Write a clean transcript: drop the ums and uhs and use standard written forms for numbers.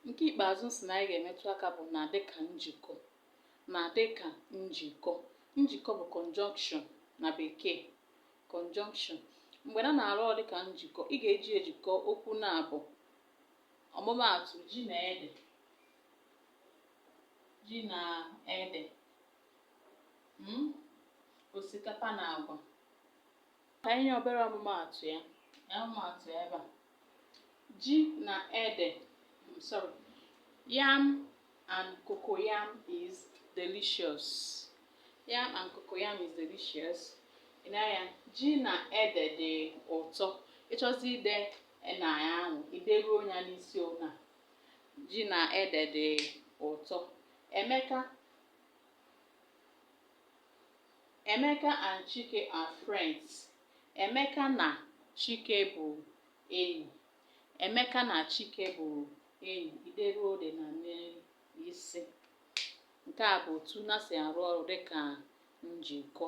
Nke ikpeazụ m sị na anyị ga-emetụ aka bụ na dịka njikọ. Na dịka njikọ. Njikọ bụ conjunction na bekee. Conjunction. Mgbe na na-arụ ọrụ dịka njikọ, ị ga-eji ejikọ okwu naabọ. Ọmụmaatụ, ji na ede. Ji na ede. Osikapa na agwa. Ka anyị nye obere ọmụmaatụ ya. Ọmụmaatụ ya ebe a. Ji na ede, sorry, yam and cocoyam is delicious. Yam and cocoyam is delicious. Ị na-anya, ji na ede dị ụtọ. Ị chọzi ide na ya ahụ, ideruo ya n'isi ona. Ji na ede dị ụtọ. Emeka Emeka and Chike are friends. Emeka na Chike bụ enyi. Emeka na Chike bụ enyi. Ideruo dị na n'isi. Nke a bụ otu na si arụ ọrụ dịka njikọ.